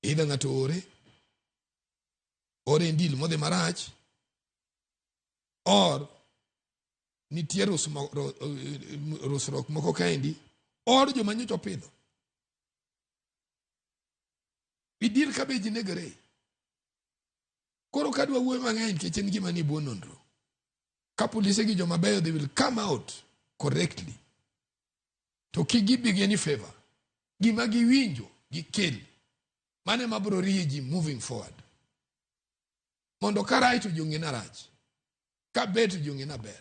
Either ng'ato oore, or en deal modhi marach, or nitie rusruok moko kaendi, or joma nyocha opidho. Ideal ka be ji negore. Koro kadwa wuoyo mang'eny nikech en gima ni bwo nonro. Ka polise gi joma beyo they will come out correctly. To kik gibi gi any favor. Gima giwinjo gikel. Mano ema biro rie ji moving forward. Mondo ka rach to ji ong'e na rach. Ka ber to ji ong'e na ber.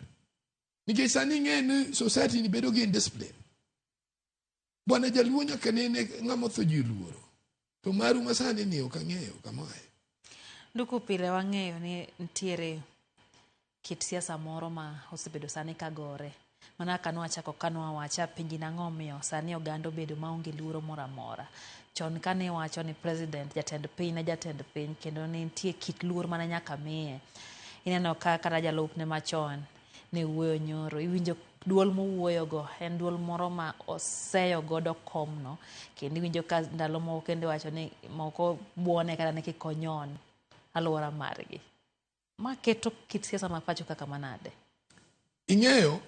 Nikech sani ing'e ni society ni bedo gi indiscipline. Bwana jaluo nyaka nene ng'ama otho ji oluoro. To maru masani ni ok ang'eyo kama oaye. Nduku pile wang'eyo ni nitiere kit siasa moro ma osebedo sani ka gore. Mana kaka nwachako ka nwawacho apenji nang'o omiyo sani oganda obedo maonge luoro moro amora. Chon kane iwacho ni president jatend piny ne jatend piny kendo ne nitie kit luor mane nyaka miye. Ineno ka kata jalupne machon ne wuoyo nyoro, iwinjo duol mowuoyogo en duol moro ma oseyo godo komno kendo iwinjo ka ndalo moko kendo iwacho ni moko buone kata ni kik onyon alwora margi. Ma keto kit siasa ma pacho kaka manade? Ing'eyo,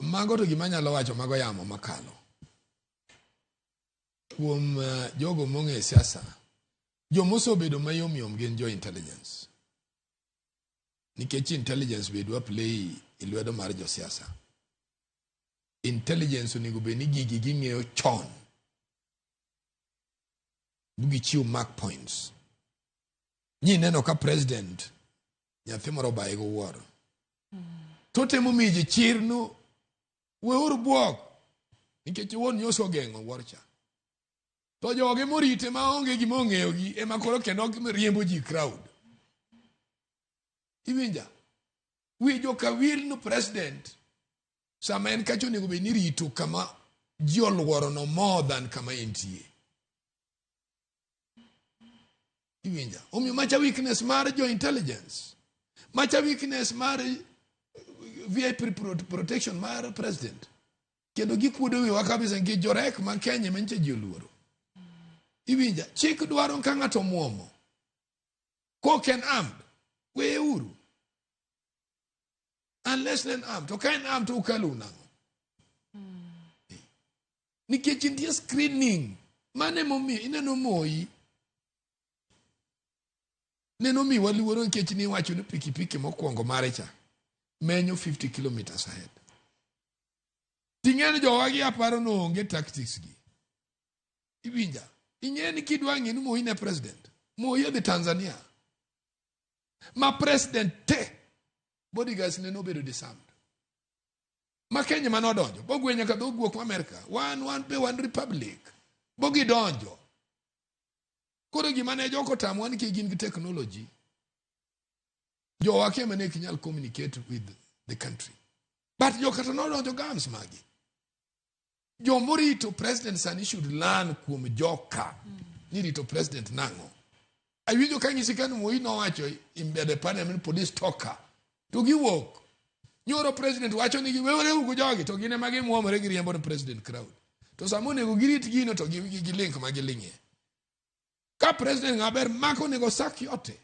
mago to gima anyalo wacho mago yamo makalo. Kuom eh, jogo mong'e siasa, joma osebedo mayom yom gin jo intelligence. Nikech intelligence be dwa play e lwedo mar josiasa. Intelligence onego bed ni gigi ging'eyo chon. Gichiw mark points. Nyi neno ka president nyathi moro obaye go wuoro. To temo miyo ji chir no weuru bwok nikech wuon nyoso ogeng'o wuor cha. To joge morite ma onge gima ong'eyogi ema koro kendo riembo ji crowd. Iwinja? Wi joka wil no president sama en kacha onego bed ni rito kama ji oluoro no more than kama entie. Iwinja? Omiyo macha weakness mar jo intelligence. Macha weakness mar VIP protection mar president. Kendo gikuodo wiwa kabisa nikech jorek ma Kenya ema nyicha ji oluoro. Iwinja? Chik dwaro ka ng'ato omuomo. Kok en armed, weye uru. Unless en armed. To ka en armed to ukalo nang'o? Nikech nitie screening. Mano emomiyo ineno Moi. Neno miwa luoro nikech niwacho ni pikipiki mokwongo mare cha menyo 50 kilometers ahead. Ting'e ni jowagi aparo no onge tactics gi. Iwinja? Ing'e ni kidwa ng'e ni Moi ne president. Moi odhi Tanzania. Ma president te bodyguards ne nobedo disarmed. Ma Kenya mane odonjo. Bogwe nyaka dho guok ma Amerika. Wan wan be wan republic. Bogidonjo. Koro gima ne joko tamo wan nikech gin gi technology. Jowa kia ne ok nyal communicate with the country. But jokata nodonjo gams magi. Jomorito president sani should learn kuom joka. Ni rito president nang'o. Awinjo ka nyisi ka Moi nowacho in the parliament police toka. To giwuok. Nyoro president wacho ni giwewre ugo jogi to gin ema gimuomore giriembo ne president crowd. To sama onego girit gino to gi, gi, gi link ma giling'e. Ka president ng'ama ber mako onego sak yote.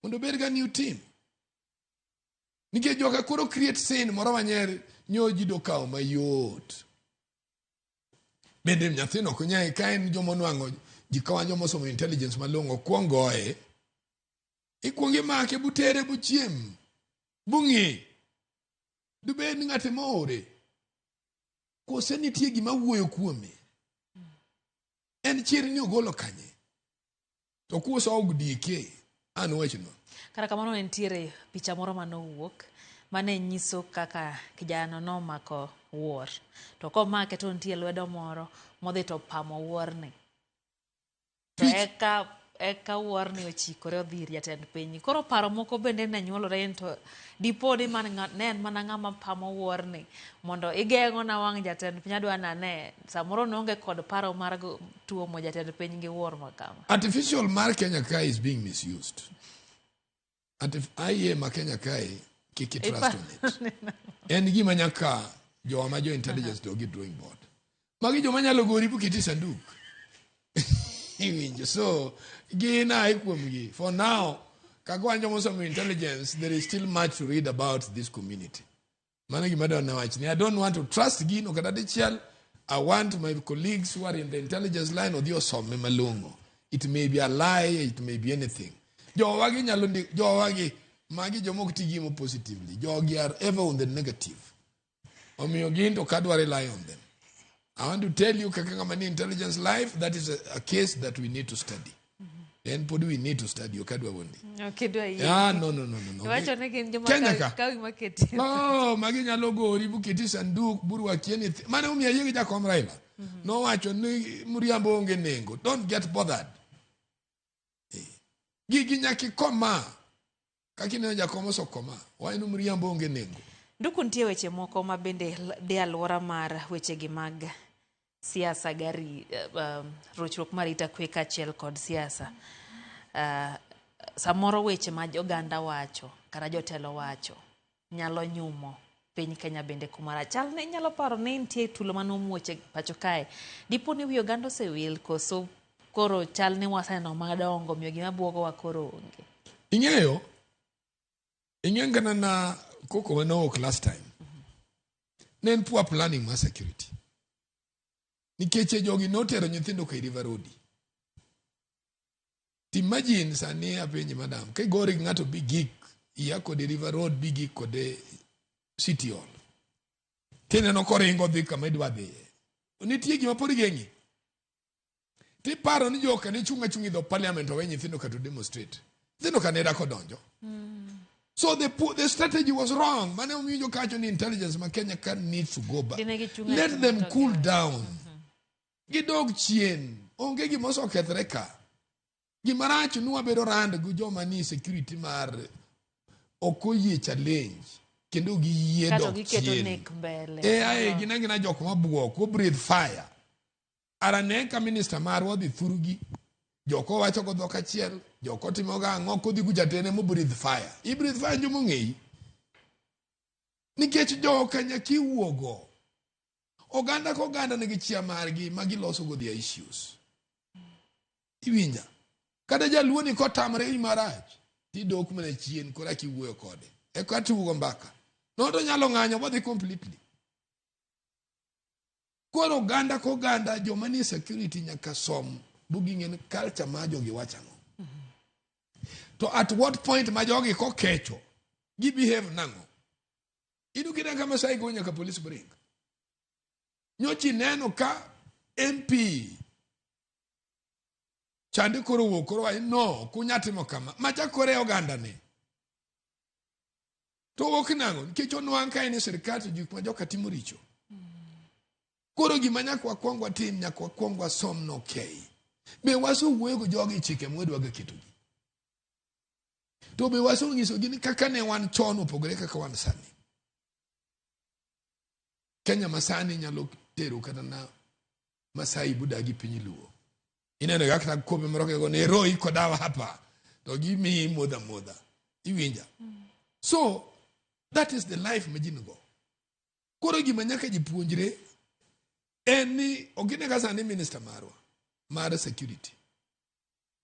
Mondo obed ga new team. Nikech joka koro create scene moro manyer nyo ji do kawo mayot. Bende nyathino ok nyal ka en joma onwang'o ji ka wan joma osomo intelligence malong'o kwong goye. Ikwong imake butere buchiem bung'i. Dibed ni ng'ate moore. Kose nitie gima wuoyo kuome. En chir ni ogolo kanye. To kuso ok dike an wachno. Kata kamano ne nitiere picha moro manowuok mane nyiso kaka kijana nomako wuor. To komake to nitie lwedo moro modhi to pamo wuorni. To eka eka wuorni ochikore odhi ir jatend piny. Koro paro moko bende ne nyuolore ni to dipo ni man ne en mana ng'ama pamo wuorni mondo igeng'o na wang' jatend piny adwa nane samoro noonge kod paro mar tuomo jatend piny gi wuor ma kama. Artificial mar Kenya kae is being misused. Artif IE ma Kenya kae kik i trust on it. En gima nyaka jowa ma jo intelligence dog e drawing board. Magi joma nyalo gori buketi e sanduk. Iwinjo. So, gin ae kuomgi. For now, kaka wan joma osomo intelligence, there is still much to read about this community. Mano gima adwa nawach ni I don't want to trust gino kata dichiel. I want my colleagues who are in the intelligence line odhi osome malong'o. It may be a lie, it may be anything. Jowagi nyalo ndi jowagi magi joma ok ti gimo positively. Jogi are ever on the negative. Omiyo gin to ok adwa rely on them. I want to tell you kaka ng'ama ni intelligence life, that is a case that we need to study. En pod we need to study, ok adwa wuondi. Ok idwa yie. Ah, no, no, no, no, no. Iwacho ni gin joma Kenya ka. kawi maketi. Oh, magi nyalo gori buketi sanduk burwaki anything. Mane omiyo ayie gi jakom Raila. Nowacho ni mriambo onge nengo. Don't get bothered. Gigi nyaka ikoma. Kaka ineno jakom osekoma. Wach ni mriambo onge nengo. Nduku nitie weche moko ma bende dhi alwora mar wechegi mag siasa gari rochruok mar arita kwe kaachiel kod siasa. Samoro weche ma oganda wacho kata jotelo wacho nyalo nyumo piny Kenya bende kumara. Chal ni inyalo paro ni nitie tulo mane omuoch e pacho kae. Dipo ni wi oganda osewil koso koro chal ni waseneno madongo omiyo gima buogowa koro onge. Ing'eyo, ing'eyo kata na koko mane owuok last time. Ne en poor planning mar security. Nikech jogi notero nyithindo ka River Road. Imagine sani apenji madam, ka igori gi ng'ato bigik, iya kode River Road bigik kode City Hall. Tineno koringo dhi kama idwa dhiye. Nitie gima pod geng'i. Tiparo ni joka ne chung' achung' e dho parliament owe nyithindo ka to demonstrate. Nyithindo ka ne dak odonjo. So the strategy was wrong. Mane omiyo kacho ni intelligence ma Kenya ka needs to go back. Dine gichung' Let achung'a them to cool giwe. down. Gidog chien. Onge gima osekethre ka. Gima rach ni wabedo rand gi joma ni security mar ok oyie challenge kendo giyie Kato dok giketo chien. nek mbele. Eh, ae gin agina jok mabuok, who breathe fire. Ara ne ka minister marwa odhi thurgi, joko wacho go dhok achiel, joko timo ga ang'o kodhi kucha to en emo breathe fire. I breathe fire joma ong'eyi. Nikech joka nyaka iwuogo. Oganda ka oganda nigi chia margi ma giloso go their issues. Iwinja? Kata jaluo ni kotamre i marach, tidok mana chien koro eka iwuoyo kode. Eka tugo mbaka. Noto nyalo ng'anyo bodhi completely. Koro oganda ka oganda joma nie security nyaka som buging'e ni culture ma jogi wacho ang'o. To at what point ma jogi kokecho, gi behave nang'o? Iyudo kina ka Masai go nyaka police bring. Nyochi neno ka MP chande koro wuok koro wacho no kunya timo kama macha kore oganda ne. To wuok nang'o? Nikech onwang' ka en e sirkal to gik ma joka timo richo. Koro gima nyaka wakwong watim, nyaka wakwong wasom no okay. Be wasewuoyo gi jogi chike mwadwa ga ketogi. To be wasenyisogi ni kaka ne wan chon opogore kaka wan sani. Kenya masani nyalo tero kata na Masai budagi piny Luo. Ineno kaka kope moro kego ni ero iko dawa hapa. To gimiyi modha modha. Iwinja. So, that is the life ma ji nigo. Koro gima nyaka ji puonjre en ni ok ine ka sani minister marwa mar security.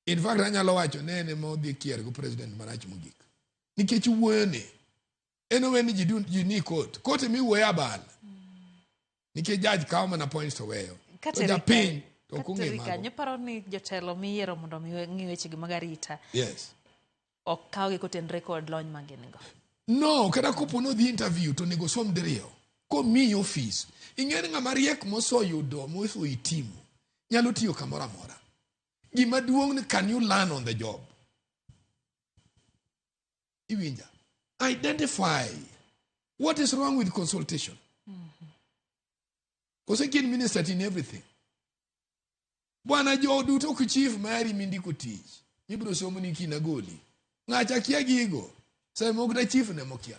In fact anyalo wacho ne en ema odhi kier go president marach mogik. Nikech wuoyo ni en owe ni ji ni court. Court ema iwuoyo abal. Nikech judge kawo mana points to weyo. To japiny to ok ong'e Kateri mago. kanyo paro ni jotelo miyiero mondo mi ng'i wechegi mag arita Yes. ok kawgi kotenore kod lony ma gin go. No, kata kopo nodhi interview to onego som diriyo. Komiyi ofis. Ing'e ni ng'ama riek mosoyudo, mosohitimu, nyalo tiyo kamoro amora. Gima duong' ni can you learn on the job? Iwinja? Identify what is wrong with consultation. Kose kin minister in everything. Bwana jo duto ok chief mari mindiko tich. Ibiro somo ni kina goli. Ng'acha kia gigo. Sama ok da chief ne mokia.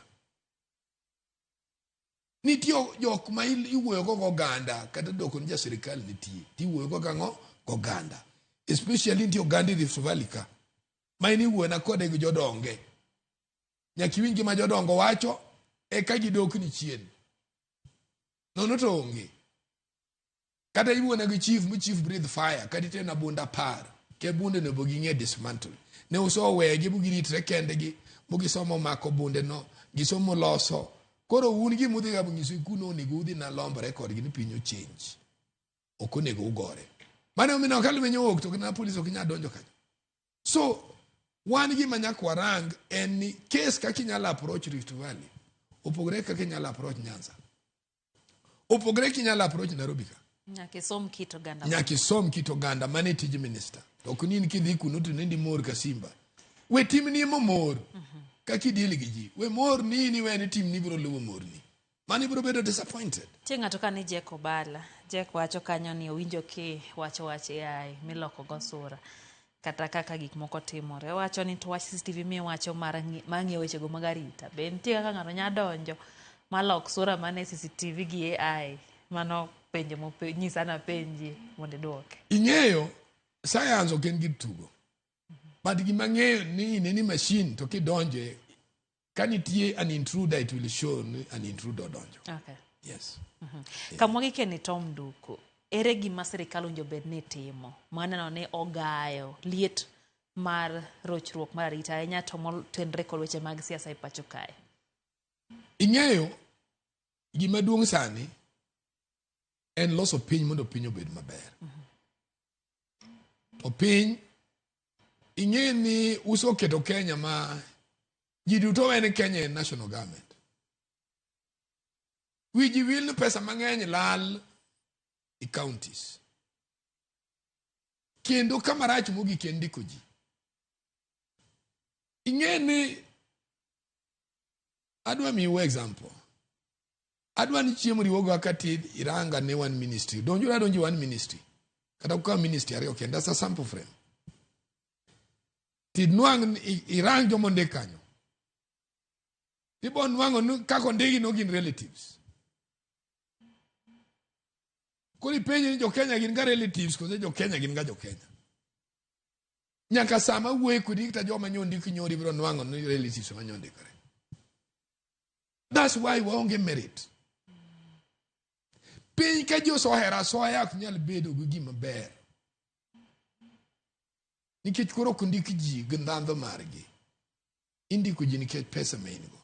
Nitie jok ma iwuoyo go goganda kata doko ni ja sirikal nitie. Tiwuoyo go gang'o? Goganda. Especially nitie oganda e Rift Valley ka. Ma in iwuoyo na kode gi jodonge. Nyaka iwinj gima jodongo wacho eka gidokni chien. Nono to onge. Kata iwuona gi chief mi chief breathe fire kata itena bund 10 ke bunde no bo ging'e dismantle. Ne uso wegi bu giritre kendgi bu gisomo mako bunde no gisomo loso. Koro un gima udhi ga nyiso kuno onego udhi na lombre kodgi ni piny ochange. Ok onego ugore. Mano omiyo ka lweny owuok to kata polis ok nyal donjo kanyo. So wan gima nyaka warang en ni case kaka inyalo approach Rift Valley opogore kaka inyalo approach Nyanza. Opogore kinyalo approach Nairobi ka. Nyaka isom kit oganda. Nyaka isom kit oganda mano e tij minister. To ok ni in kidhi kuno to nendi mor ka simba. We timni ema mor. Kaka idil gi ji. We mor ni in iwe ni timni biro luwo morni. Mano ibiro bedo disappointed. Nitie ng'ato ka ni Jack Obala. Jack wacho kanyo ni owinjo ki wacho wach AI miloko go sura kata kaka gik moko timore. Owacho ni to wach CCTV miwacho mar ng'iyo wechego mag arita. Be nitie kaka ng'ato nyalo donjo malok sura man e CCTV gi AI? Mano penjo nyisa napenji mondo iduoke. Ing'eyo science ok en gir tugo. But gima ng'eyo ni in any machine to kidonje ka nitie an intruder it will show ni an intruder odonjo. Okay. Yes. Kamwa gike ni Tom Nduku, ere gima sirikal owinjo bed ni timo maneno ni ogayo liet mar rochruok mar arita ahinya to motenre kod weche mag siasa e pacho kae? Ing'eyo gima duong' sani en loso piny mondo piny obed maber. To piny ing'e ni usoketo Kenya ma ji duto wene Kenya en national government. Wi ji wil ni pesa mang'eny lal e counties. Kendo kama rach mogik en ndiko ji. Ing'e ni adwa miu example. Adwa ni chiemo riwogo kaka tid iranga ne one ministry. Donjuru adonjo one ministry. Kata kukawo ministry ariyo kende as a sample frame. Tidnuang' irang joma ondik kanyo. Ibo nwang'o ni kaka ondigi no gin relatives. Koro ipenjo ni jo Kenya gin ga relatives koso jo Kenya gin ga jo Kenya. Nyaka sama wuoye kodi kata joma nyo ondik nyori biro nwang'o ni relatives ema nyo ondikore. That's why waonge merit. Piny ka ji osehero asoya ok nyal bedo gi gima ber. Nikech koro ok ndik ji gi ndhandhu margi. Indiko ji nikech pesa ma in go.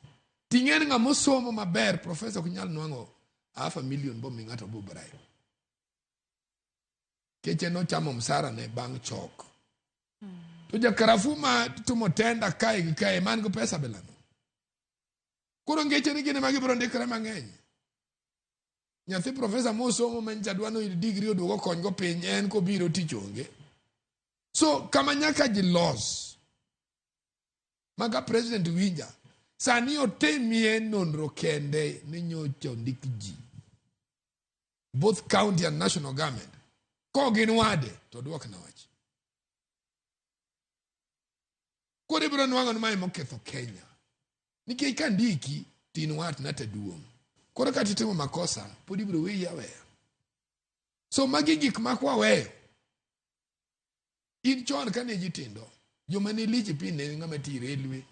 Ting'e ni ng'ama osomo maber, professor ok nyal nwang'o half a million bomi ng'ato bo bribe. Nikech en ochamo msara ne bang' chok. To jakarafu ma timo tenda kae gi kae man gi pesa bilano. Koro ngeche ni gin ema gibiro ndikre mang'eny. Nyathi profesa mosomo ma nyicha dwa noyud degree oduog okony go piny en kobiro tich onge. So kama nyaka ji los maka president winja sani otimie nonro kende ni nyocha ondik ji both county and national government ko gin wade to duok na wach. Koro ibiro nwang'o ni mae moketho Kenya. Nikech ka ndiki to in wat na taduong'. Koro kata itimo makosa pod ibiro weyi aweya. So magi gik ma kwaweyo. In chon kane ji tindo, joma ne lich e piny ne ng'ama tiyo e railway,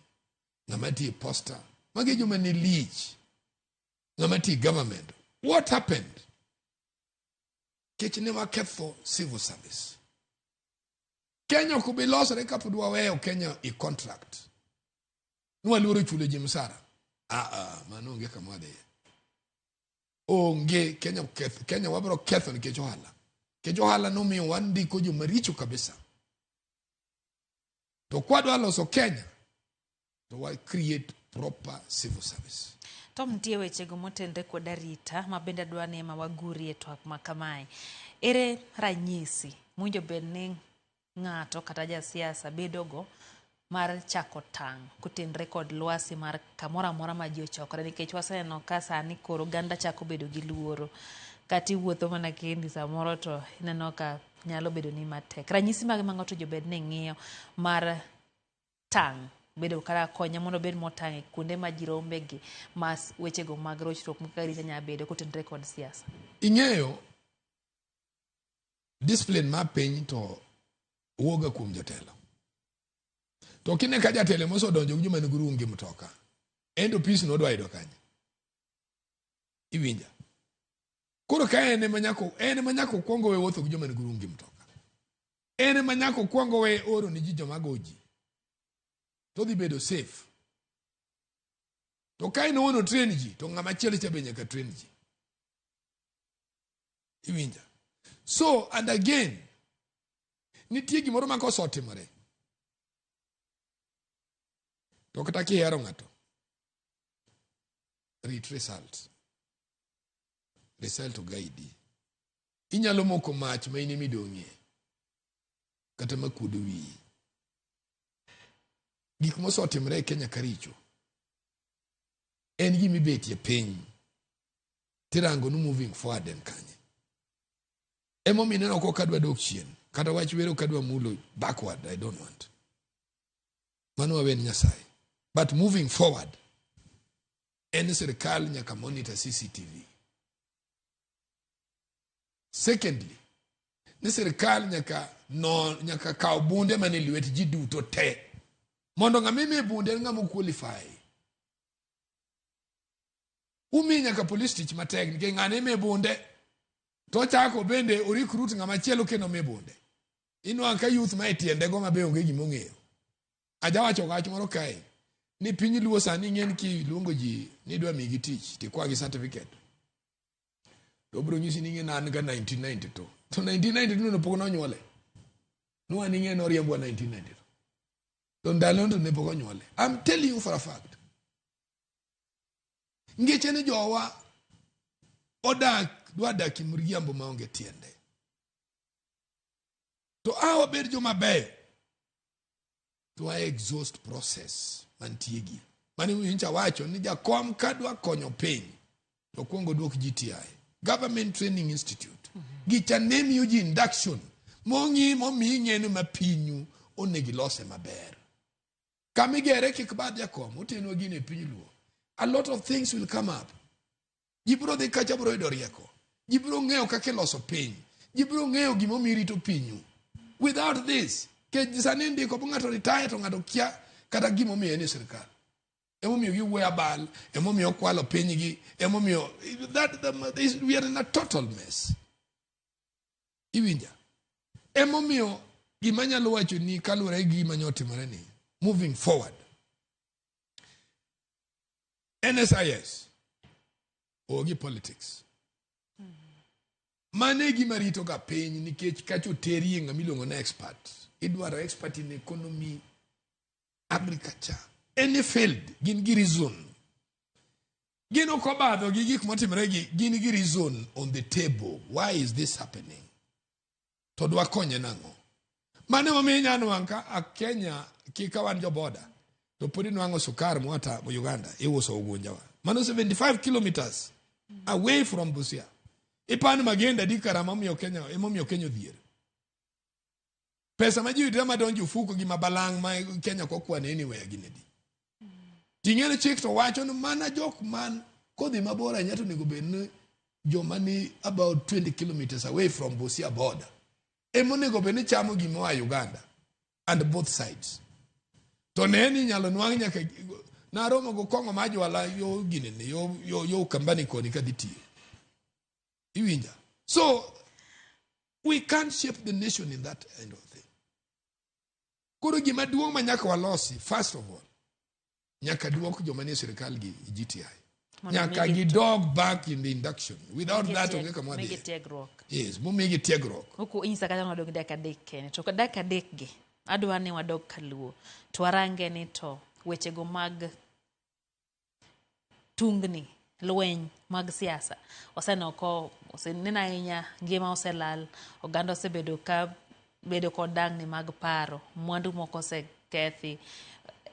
ng'ama tiyo e posta. Magi joma ne lich. Ng'ama tiyo e government. What happened? Kech ne waketho civil service. Kenya ok obi losore kapod waweyo Kenya e contract. Nwaluoro chulo ji msara. Ah ah, mano onge kama wadhiye. Onge Kenya ketho, Kenya wabiro ketho nikech ohala. Nikech ohala nomiyo wandiko jomaricho kabisa. To kwadwa loso Kenya, to wa create proper civil service. Tom nitie wechego motenre kod arita ma bende adwa ni ema wagurie twak ma kamae. Ere ranyisi mowinjo bed ni ng'ato kata jasiasa bedogo mar chako tang' kotenre kod lwasi mar kamoro amora ma ji ochokore nikech waseneno ka sani koro oganda chako bedo gi luoro kata iwuotho mana kendi samoro to ineno ka nyalo bedo ni matek. Ranyisi mage ma ng'ato onego bed ni ng'iyo mar tang' bedo kaka konye mondo obed motang' e kuonde ma ji rombe gi ma wechego mag rochruok kaka arita nyalo bedo kotenre kod siasa. Ing'eyo discipline mar piny to wuoga kuom jotelo. To kine ka jatelo mosedonjo gi joma nigi rungi mtoka, en to peace nodwa yudo kanye? Iwinja? Koro ka en ema nyaka en ema nyaka okwongo we wuotho gi joma nigi rungi mtoka. En ema nyaka okwongo we oro ni ji joma go ji. To dhi bedo safe. To ka en owuon otrain ji to ng'ama chielo cha be nyaka train ji. Iwinja? So and again nitie gimoro ma kosetimore to kata kihero ng'ato rit result. Result oguide. Inyalo moko mach ma in ema idong'ie kata makuodo wiyi. Gik mosetimore e Kenya karicho en gima ibetie piny tirango ni moving forward en kanye. Emomiyo ineno ka ok adwa dok chien kata wach wero ok adwa mulo backward I don't want. Mano wawe ni Nyasaye. But moving forward en sirikal nyaka monitor CCTV. Secondly, ni sirikal nyaka no nyaka kaw bunde mane lwet ji duto te mondo ng'ama imiye bunde en ng'ama qualify. Umi nyaka police tich matek nikech ng'ane imiye bunde to ochako bende o recruit ng'ama chielo kendo miye bunde. Inwang'o ka youth ma e tiende go ma be onge gima ong'eyo. Ajawacho wach moro kae ni piny luo sani ing'e ni kiluongo ji ni idwa migi tich tikwa gi certificate to obiro nyisi ni ing'e ni an ga 1992 to 1992 no pok nonyuole nwa ni ing'e noriembwa 1992 to ndalo to ne pok onyuole. I'm telling you for a fact. Ngeche ni jowa odak dwa dak e mriambo maonge tiende. To a wabed joma beyo to wa exhaust process mantie gi. Mane nyocha wacho ni jakom ka dwa konyo piny to okuongo duok GTI, Government Training Institute. Gicha ne miyo ji induction mong'i momiyi ng'eno ma pinyu onego ilose maber. Kama igere kik bad jakom otenwa gino e piny luo. A lot of things will come up. Ji biro dhi kacha biro yudo rieko. Ji biro ng'eyo kaka iloso piny. Ji biro ng'eyo gimomiyo irito pinyu. Without this, kech sani ndiko bo ng'ato retire to ng'ato kia kata gimomiyo en e sirikal. Emomiyo giwuoyo abal, emomiyo okwalo pinygi, emomiyo that, the, this, we are in a total mess. Iwinja? Emomiyo gima anyalo wacho ni kaluwore gi gima nyotimore ni moving forward. NSIS ogi politics. Mano e gima rito ga piny nikech kacha oterie ng'ama iluongo ni expert. Idwaro expert in economy, agriculture, any field, gin gi reason. Gin ok obadho gi gik motimore gi, gin gi reason on the table. Why is this happening? To dwa konye nang'o? Mano emomiyo inya nwang' ka a Kenya kika wan jo boda to pod inwang'o sukar moa Uganda iuso Ugunja wa. Mano 75 kilometers away from Busia. Ipani magenda di kara momiyo Kenya emomiyo Kenya odhier. Pesa ma ji yudre madonjo ofuko gi mabalang' ma Kenya ok okwan anywhere gin adi. Ting'e ni chik to wacho ni mana jok man kodhi mabor ahinya to onego bed ni joma ni about 20 kilometers away from Busia border ema onego bed ni chamo gima oa Uganda and both sides. To ne ni inyalo nwang' nyaka naromo go kong'o ma jwala yo ginene yo yo yo Ukambani koni kadhi tiyo. Iwinja? So we can't shape the nation in that kind of thing. Koro gima duong' ma nyaka walosi first of all nyaka duok joma nie sirikal gi GTI. Mondo Nyaka migi- gidog back in the induction. Without that onge kama migi wadhiye. tiegruok. Yes, momigi tiegruok. Huku inyisa kata nwadong' dakika adek kende. To dakika adek gi, adwa ni wadog kaluo. To warange ni to wechego mag tungni, lweny mag siasa oseneno ko oseneno ahinya ngima oselal, oganda osebedo ka bedo kod dangni mag paro, mwandu moko osekethi.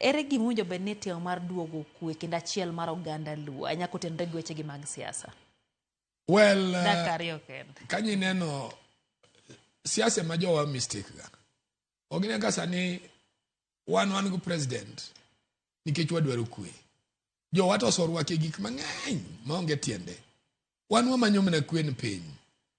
Ere gima owinjo bed ni itimo mar duogo kwe kendo achiel mar oganda Luo ahinya kotenore gi wechegi mag siasa? Well, Dakika ariyo kende. kanyo ineno siasa ma jowa mistake ga. Ok ine ka sani wan wan go president nikech wadwaro kwe. Jowa to osorwake gik mang'eny maonge tiende. Wan wamanyo mana kwe ni piny.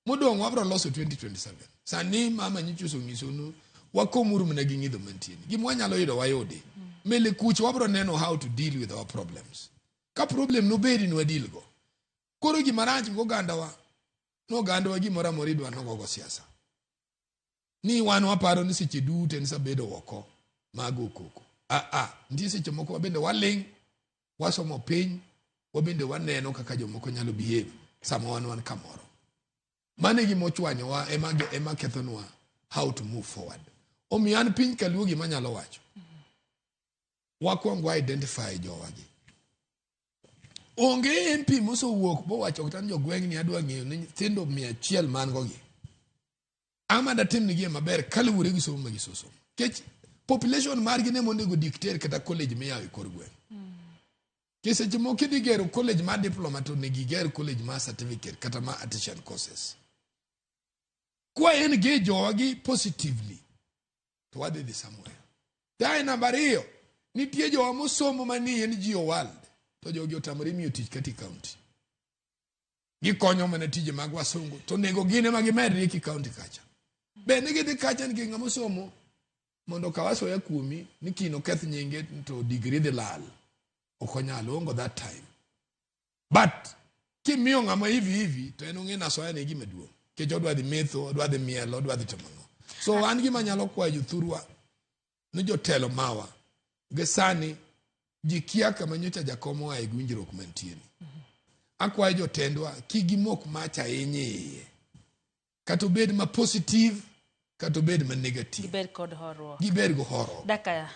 Modong' wabro loso 2027. Sani mama nyocha osenyiso nu wakomuru mana gi ng'idho mantie ni. Gima wanyalo yudo wayudi. Mele kucha wabro neno how to deal with our problems. Ka problem nobedi ni wadeal go. Koro gima rach gi ogandawa Nogandwa gimoro amora idwa nogogo siasa. Ni wan waparo ni seche duto en sabedo oko mag koko. Ah, nitie seche moko wabende waling', wasomo piny, wabende waneno kaka jomoko nyalo behave sama wan wan kamoro. Mano e gima ochwanyowa ema, ema kethonwa how to move forward. Omiyo an piny kaluo gima anyalo wacho. Wakwong wa identify jowagi. Onge MP mosewuok bowacho kata ni jogweng' ni adwa ng'eyo ni nyithindo 100 man go gi. Ama datim nigi maber kaluwore gi somo ma gisosomo. Nikech population margi ne monego dictate kata college miyawo e kor gweng'. Nikech seche moko idhi gero college mar diploma to onego iger college mar certificate kata mar artisan courses. Kwa engage jowagi positively to wadhi dhi somewhere. Dae namba ariyo, nitie jowa mosomo manie NGO world to jogi otamore miyo tich kata e county. Gikonyo mana tije mag wasungu to onego gin ema gimedre ki county kacha. Be ni gidhi kacha nikech ng'ama osomo mondo okaw asoya kuomi ni kino keth nyinge to degree dhi lal. Ok onyal, oongo that time. But kimiyo ng'ama hivi hivi to en ong'e ni asoya ne gima duong'. Nikech odwa dhi metho, odwa dhi mielo, odwa dhi timo ang'o. So an gima anyalo kwayo jothurwa ni jotelo mawa gi sani ji kia kama nyocha jakom oaye gi winjruok mantie ni. Akwayo jotendwa kik gimok mach ahinya e iye. Kata obed ma positive, kata obed ma negative. Gibed kod horuok. Gibed gi horuok. Daka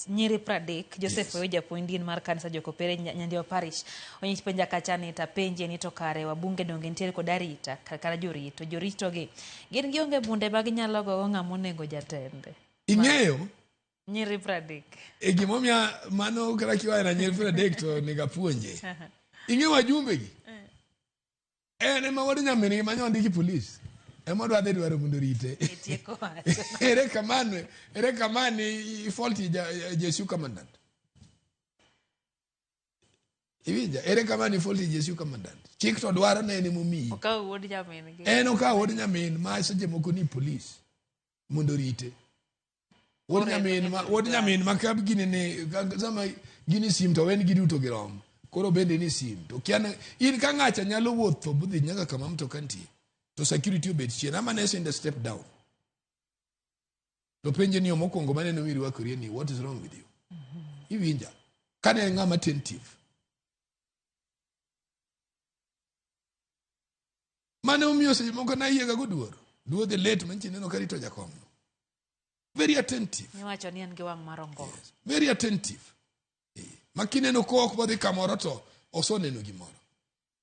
nyiri 30, Joseph Oyo japuonj din mar kanisa Jokopere Nyandiwa Parish. Onyich penja kacha ni tapenje ni to kare wabunge donge nitiere kod arita kata jorito. Jorito gi gin gionge bunde ma ginyalo gogo ng'ama onego jatende. Ing'eyo Nyiri 30. E gimomiyo mano kata kiwacho na nyiri 30 to onego apuonje. Ing'eyo wajumbe gi? En ema wuod nyamin gi mane ondiki polis. Ema odwa dhi dwaro mondo orite. Itieko wacho. Ere kamano, ere kamano i faulty ja JSU commandant. Iwinja, ere kamano i faulty JSU commandant. Chik to dwaro ne en emomiyi. Okawo wuod nyamin gi. En okawo wuod nyamin ma seche moko ni polis mondo orite. Wuod nyamin ma wuod nyamin ma ka gini ni sama gini sim to wen giduto girom. Koro bende ni sim to kia in ka ng'acha nyalo wuotho bodhi nyaka kama mtoka nitie to security obet chien ama ne sende step down. To penje ni mokwongo maneno mirwakorie ni what is wrong with you? Iwinja. Kane en ng'ama attentive. Mane omiyo seche moko nayiega goduor. Luo dhi late manchi neno karito jakom. Very attentive. Niwacho ni en gi wang' mar ongo. Yes. Very attentive. Ma kineno kok bodhi kamoro to osoneno gimoro.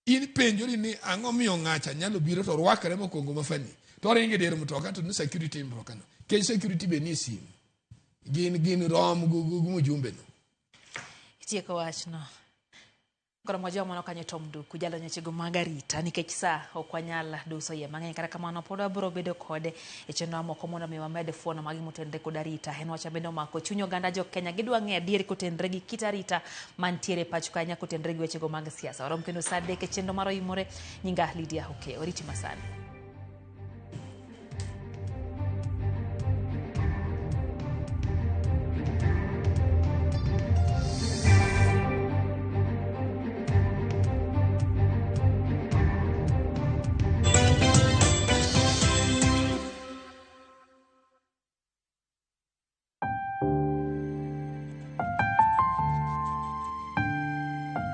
In penjori ni ang'o miyo ng'acha nyalo biro to rwakre mokwongo mafani. To oringo e dier mtoka to ni security mtoka no. Nikech security be ni sim. Gin rom gi mjumbe no. Itieko wachno. Koro mwajiwa mano kanyo Tom Duku jalony wechego mag arita nikech sa ok wanyal duso iye mang'eny kata kamano pod wabiro bedo kode e chenro moko mondo mi wamed fuono magi motenre kod arita. En wach mabende omako chuny oganda jo Kenya gidwa ng'eyo adieri kotenre gi kit arita mantiere e pacho ka ahinya kotenre gi wechego mag siasa. Warom kendo sa 3 e chenro mar Oimore. Nyinga Lydia Okeyo. Oriti masani.